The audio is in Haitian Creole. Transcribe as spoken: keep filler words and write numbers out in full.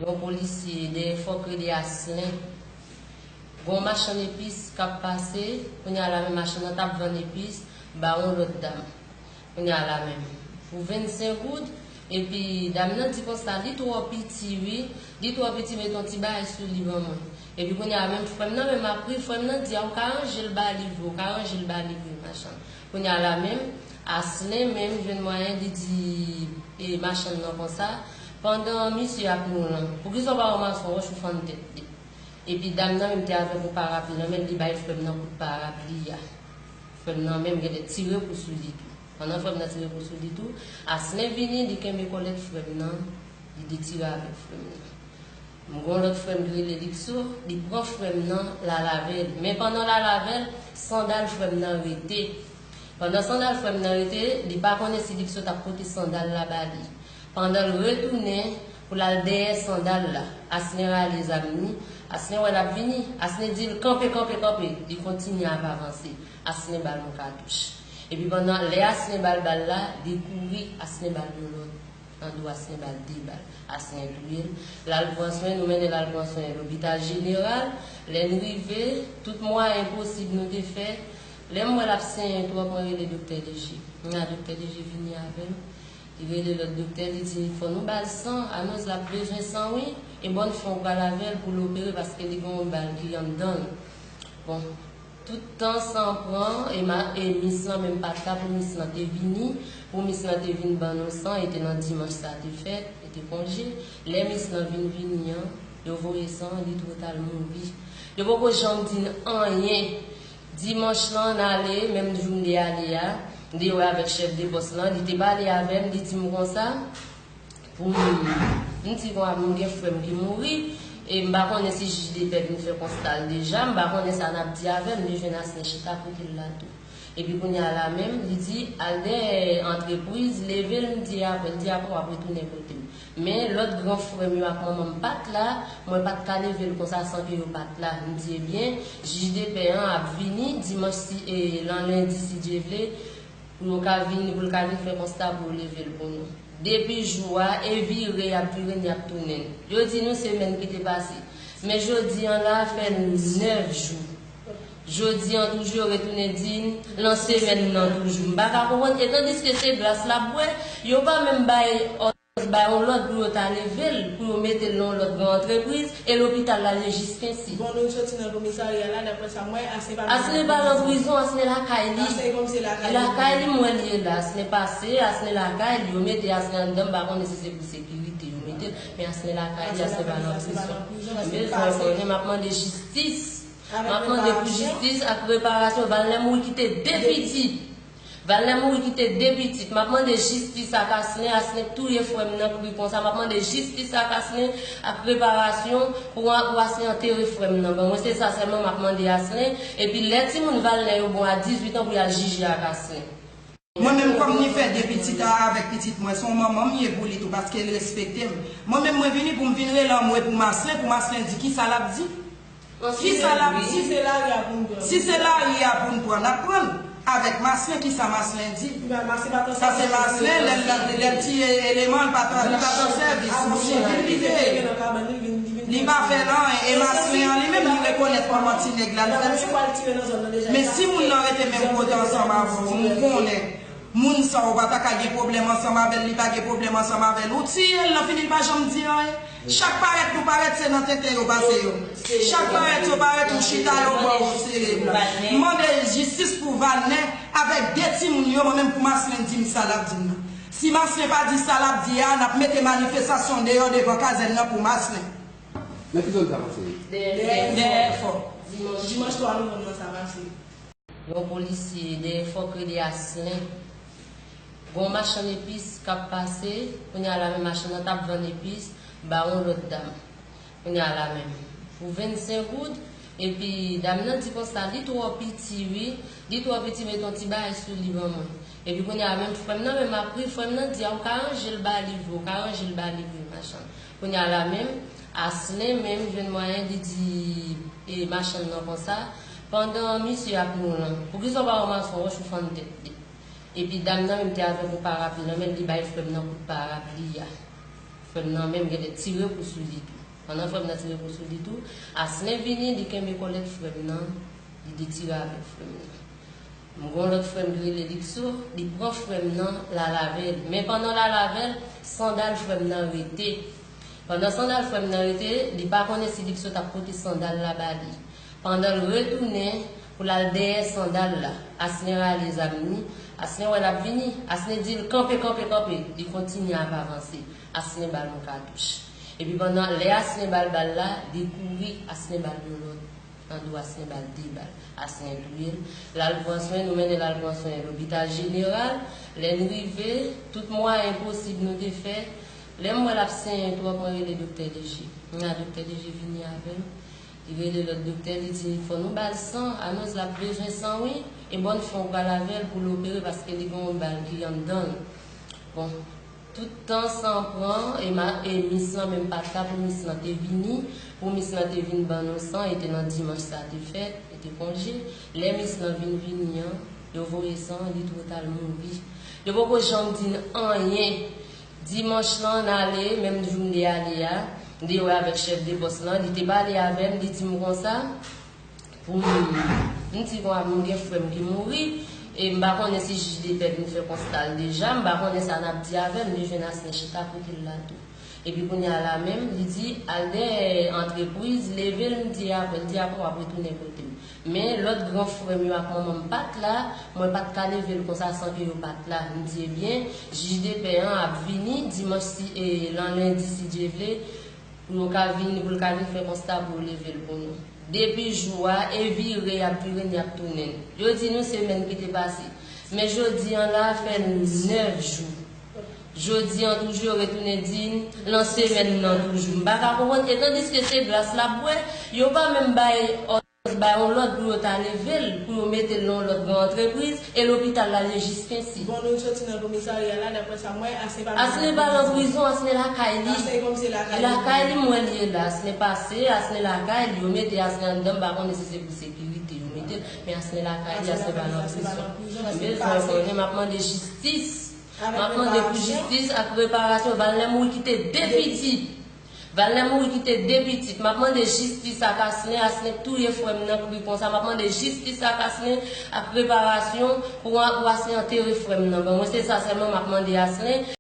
Yon polisye dèyè fòk rele Aslen. Gon machann epis k ap pase, kounye a la menm machann nan t ap vann epis ba yon lòt dam. Kounye a la menm, pou vennsenk goud, epi dam nan di konsa, li twò piti wi, li twò piti, met yon ti bagay sou li ban mwen. Epi kounye a menm frè m nan menm ap ri, frè m nan di a ou ka ranje l ba li vre, ou ka ranje l ba li vre, machann. Kounye a la menm, Aslen menm jwenn mwayen li di e machann nan konsa, pandan misye ap nou lan, poukisa w pa ranmase yon wòch ou fann tèt li? Epi dam nan menm te avèk yon parapli nan men l, li bay frè m nan kout parapli a. Frè m nan menm genlè tire kou sou li tou. Pandan frè m nan tire kou sou li tou, Aslen vini, li kenbe kòlèt frè m nan, li detire avèk frè m nan. M gon lòt frè m ki rele Likso, li pran frè m nan, l al avè l. Men pandan l al avè l, sandal frè m nan rete. Pandan sandal frè m nan rete, li pa konnen si Likso t ap pote sandal la ba li. Pandan l retounen pou l al dèyè sandal la, Aslen rale zam li, Aslen wè l ap vini, Aslen di l, kanpe, kanpe, kanpe, li kontinye ap avanse, Aslen ba l yon katouch. Epi pandan lè Aslen ba l bal la, li kouri, Aslen ba l yon lòt. Nan do Aslen ba l de bal. Aslen touye l. L al pran swen, nou mennen l al pran swen lopital jeneral. Lè n rive, tout mwayen posib nou te fè. Lè m wè l ap senyen twòp, mwen rele doktè Leje. Mwen a doktè Leje vini avè m. Li rele lòt doktè, li di, fò nou ba l san. Anons l ap bezwen san wi. E bòn fè w pral avè l pou l opere paske li gen yon bal ki anndan l. Bon, tout tan san pran, e, ma, e mis lan menm pa t la pou mis lan te vini, pou mis lan te vin ban nou san, e te nan dimanch sa te fèt, e te konje. Lè mis lan vin vini an, yo voye san, li twò ta l mouri. Yo poko janm di n anyen. Dimanch lan, n ale, menm jou m te ale a, m te wè avèk chèf de pòs lan, li te pale avè m, li di m konsa, pou m, m di konsa, m gen frè m ki mouri, e m pa konnen si jij de pè vin fè konsta l deja, m pa konnen sa n ap di avè l, m te jwenn Aslen chita kote l la tou. Epi kounye a la menm, li di, al dèyè antrepriz, leve l, m di apre, l di apre w ap retounen kote m. Men lòt gran frè m yo ak manman m pa t la, mwen pa t ka leve l konsa san ke yo pa t la. M di, ebyen, jij de pè an ap vini dimanch si, e, lan lendi si Dye vle, pou yo ka vini, pou l ka vin fè konsta pou yo leve l pou nou. Depi jou a, e vire, y ap vire n, y ap tounen n. Yo di nou semèn ki te pase. Men jodi an la, fè nèf jou. Jodi an toujou, yo retounen di n, lan semèn nan toujou. M pa ka konprann. E tandiske se glas l ap bwè, yo pa menm bay bay yon lòd pou yo ta leve l, pou yo mete l nan yon lòt gran antrepriz, e lopital la ye jiskensi. Bon, nou soti nan komisarya la, daprè sa m wè, Aslen pa Aslen pa nan prizon, Aslen lakay li. Aslen kòmsi lakay li. Lakay li, m wè li ye la. Aslen pase, Aslen lakay li. Yo mete Aslen anndan, m pa konnen si se pou sekirite yo mete l, men Aslen lakay li, Aslen pa nan prizon. M bezwen konnen, m ap mande jistis. M ap mande pou jistis ak reparasyon. Valnè mouri kite de pitit. Valnè mouri kite de pitit. M ap mande jistis ak Aslen. Aslen touye frè m nan kri konsa. M ap mande jistis ak Aslen ak reparasyon pou, pou Aslen antere frè m nan. Ban mwen, se sa sèlman m ap mande Aslen. Epi lè timoun Valnè yo bon a dizuit an pou y al jije ak Aslen. Mwen menm kòm ni fè de pitit a avèk pitit mwen, se yon manman m ye pou li tou paske l respekte m. Mwen menm mwen vini pou m vin rele anmwe pou Maslen, pou Maslen di kisa l ap di. Kisa l ap di? Si se lari a pou n pran. Si se lari a pou n pran, n ap pran l. Avèk Maslen, kisa Maslen di? Sa se Maslen, lè l, lè l tiye eleman, li pa t, li pa t an sèvis. Li vin li te, li pa fè l anyen. E Maslen an li menm, li rekonèt kòman ti nèg la, l fè l. Men si moun nan rete menm kote ansanm avè w, moun konnen. Moun sa ou pa ta ka gen pwoblèm ansanm avè l, li pa gen pwoblèm ansanm avè l. Ou tiye l, nan fini l pa janm di anyen. Chak parèt nou parèt, se nan tenten yo pase yo. Chak parèt yo parèt, ou chita, yo ba w sere blan. M mande jistis pou Valnè avèk de timoun yo, mwen menm pou Maslen di m sa l ap di m nan. Si Maslen pa di sa l ap di a, n ap mete manifestasyon deyò devan kazèn nan pou Maslen. Nan ki zòn sa pase? Dèyè fò. Dimanch twa novanm nan sa pase. Yon polisye dèyè fòk rele Aslen. Gon machann epis k ap pase, kounye a la menm machann nan t ap vann epis ba yon lòt dam. Kounye a la menm, pou vennsenk goud, epi dam nan di konsa, li twò piti wi, li twò piti, met yon ti bagay sou li ban mwen. Epi kounye a menm frè m nan menm ap ri, frè m nan di a ou ka ranje l ba li vre, ou ka ranje l ba li vre, machann. Kounye a la menm, Aslen menm jwenn mwayen li di e machann nan konsa, pandan misye ap nou lan, poukisa w pa ranmase yon wòch ou fann tèt li? Epi dam nan menm te avèk yon parapli nan men l, li bay frè m nan kout parapli a. Frè m nan menm genlè tire kou sou li tou. Pandan frè m nan tire kou sou li tou, Aslen vini, li kenbe kòlèt frè m nan, li detire avèk frè m nan. M gen yon lòt frè m ki rele Likso, li pran frè m nan, l al avè l. Men pandan l al avè l, sandal frè m nan rete. Pandan sandal frè m nan rete, li pa konnen si Likso t ap pote sandal la ba li. Pandan l retounen pou l al dèyè sandal la, Aslen rale zam li. Aslen wè l ap vini. Aslen di l, "Kanpe, kanpe, kanpe." Li kontinye ap avanse. Aslen ba l yon katouch. Epi pandan lè Aslen ba l bal la, li kouri, Aslen ba l yon lòt. Nan do Aslen ba l de bal. Aslen touye l. L al pran swen, nou mennen l al pran swen lopital jeneral. Lè n rive, tout mwayen posib nou te fè. Lè m wè l ap senyen twòp, mwen rele doktè Leje. Mwen a doktè Leje vini avè m. Li rele lòt doktè, li di, "Fò nou ba l san, Anoz l ap bezwen san wi, e bòn fè w pral avè l pou l opere paske li gen yon bal ki anndan l." Bon, tout tan san pran, e, ma, e mis lan menm pa t la pou mis lan te vini, pou mis lan te vin ban nou san, e te nan dimanch sa te fèt, e te konje. Lè mis lan vin vini an, yo voye san, li twò ta l mouri. Yo poko janm di n anyen. Dimanch lan, n ale, menm jou m te ale a, m te wè avèk chèf de pòs lan, li te pale avè m, li di m konsa, pou m, m di konsa, m gen frè m ki mouri, e m pa konnen si jij de pè vin fè konsta l deja, m pa konnen sa n ap di avè l, m te jwenn Aslen chita kote l la tou. Epi kounye a la menm, li di, "Al dèyè antrepriz, leve l," m di apre, l di, "Apre w ap retounen kote m." Men lòt gran frè m yo ak manman m pa t la, mwen pa t ka leve l konsa san ke yo pa t la. M di, "Ebyen, jij de pè an ap vini dimanch si, e, lan lendi si Dye vle, pou yo ka vini, pou l ka vin fè konsta pou yo leve l pou nou." Depi jou a, e vire y ap vire n, y ap tounen n. Yo di nou semèn ki te pase. Men jodi an la, fè nèf jou. Jodi an toujou, yo retounen di n, lan semèn nan toujou. M pa ka konprann. E tandiske se glas l ap bwè, yo pa menm bay bay yon lòd pou yo ta leve l, pou yo mete l nan yon lòt gran antrepriz, e lopital la ye jiskensi. Bon, nou soti nan komisarya la, daprè sa m wè, Aslen pa Aslen pa nan prizon, Aslen lakay li. Aslen kòmsi lakay li. Lakay li, m wè li ye la, Aslen pase, Aslen lakay li, yo mete Aslen anndan, m pa konnen si se pou sekirite yo mete l, men Aslen lakay li, Aslen pa nan prizon. M bezwen konnen, m ap mande jistis. M ap mande pou jistis ak reparasyon. Valnè mouri kite de pitit. Valnè mouri kite de pitit. M ap mande jistis ak Aslen. Aslen touye frè m nan kri konsa. M ap mande jistis ak Aslen ak reparasyon pou, pou Aslen antere frè m nan. Bon, mwen se sa sèlman m ap mande Aslen.